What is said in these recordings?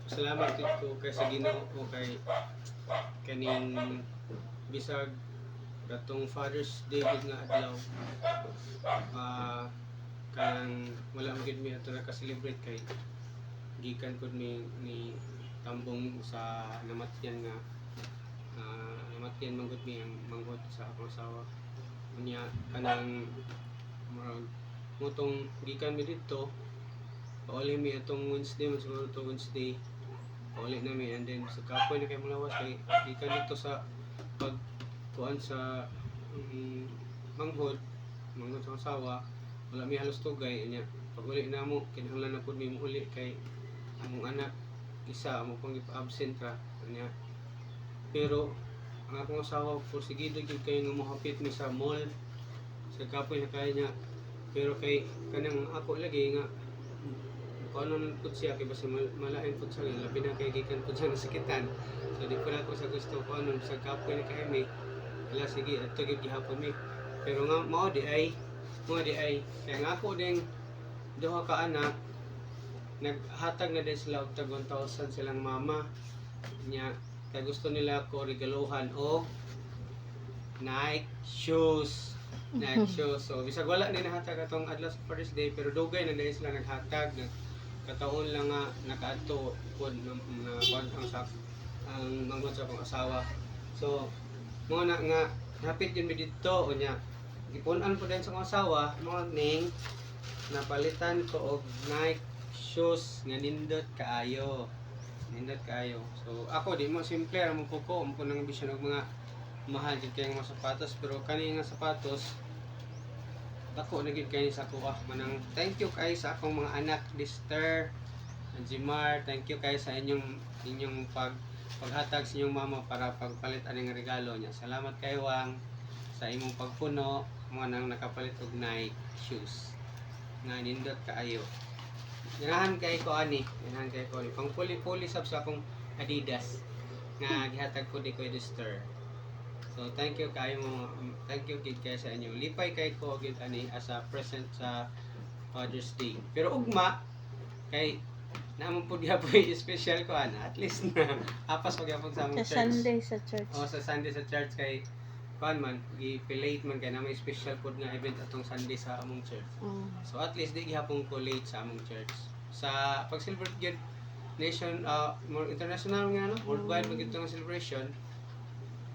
Salamat gid ko kay sa Ginoo kay kaning bisag katong Father's Day gid nga adlaw, kanang wala man gid mi ato naka-celebrate kay gikan pud mi ni tambong sa namatyan nga namatyan man gud mi ang manghod sa akong asawa. Unya kanang murag motong gikan mi didto, pauli mi atong Wednesday man siguro to, Wednesday pauli na mi, and then sa kapoy na kay molawas kay gikan dito sa pag kuan sa manghod manghod sa asawa, wala mi halos tugay. Unya pag uli namo, kinahanglan na pud mi muuli kay among anak isa amo pang gipa-absent ra. Unya pero ang akong asawa porsigido gyud kayo nga mohapit mi sa mall sa kapoy na kaya niya, pero kay kanang ako lagi nga kung ano pud siya kay basta malain pud siya, labi na kay gikan pud siya nasakitan, so di ko na ako sa gusto ko ano sa kapoy na kay mi. Ala, sige, adto gyud gihapon mi, pero nga mao di ay kaya nga ako ding duha ka anak, naghatag na din sila og tag 1,000 silang mama niya kay gusto nila ko regaluhan og Nike shoes, Nike shoes. So bisag wala ni nahatag atong adlaw sa Father's Day, pero dugay na dahil sila naghatag, nag kataon lang nga nakaadto pod na kuan ang sa ang manghod sa akong asawa. So mo na nga hapit yun mi didto, unya gipun-an po din sa akong asawa mo ning napalitan ko og Nike shoes nga nindot kaayo, nindot kaayo. So ako di mo simple ra mo ko mo nang ambisyon og mga mahal jud kay mga sapatos, pero kani nga sapatos dako na gid kay sa ako. Ah, manang thank you kay sa akong mga anak, Lister and Jimar. Thank you kay sa inyong inyong paghatag sa inyong mama para pagpalit aning regalo niya. Salamat kay Wang sa imong pagpuno mo nang nakapalit og Nike shoes nga nindot kaayo. Ganahan kay ko ani, ganahan kay ko ani pang puli-puli sab sa akong Adidas nga gihatag ko di ko Lister. So thank you kayo mo, thank you gid kay sa inyo. Lipay kay ko gid ani as a present sa Father's Day. Pero ugma kay naman pud gyapon special ko ana, at least na apas pa gyapon sa among Sa church. Sunday sa church. O sa Sunday sa church kay kuan man gi-late man kay na may special pud nga event atong Sunday sa among church. So at least di gihapon ko late sa among church. Sa pag-celebrate gyud nation, more international nga no, worldwide man gyud nga celebration.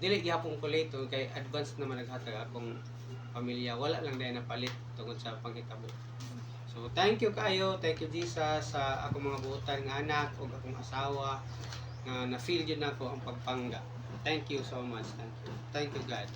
Dili gihapon ko late to kay advance naman naghatag akong pamilya. Wala lang dahil napalit tungod sa panghitabo. So thank you kayo, thank you Jesus sa akong mga buotan nga anak ug akong asawa nga na-feel gyud nako ang pagpangga. Thank you so much. Thank you. Thank you, God.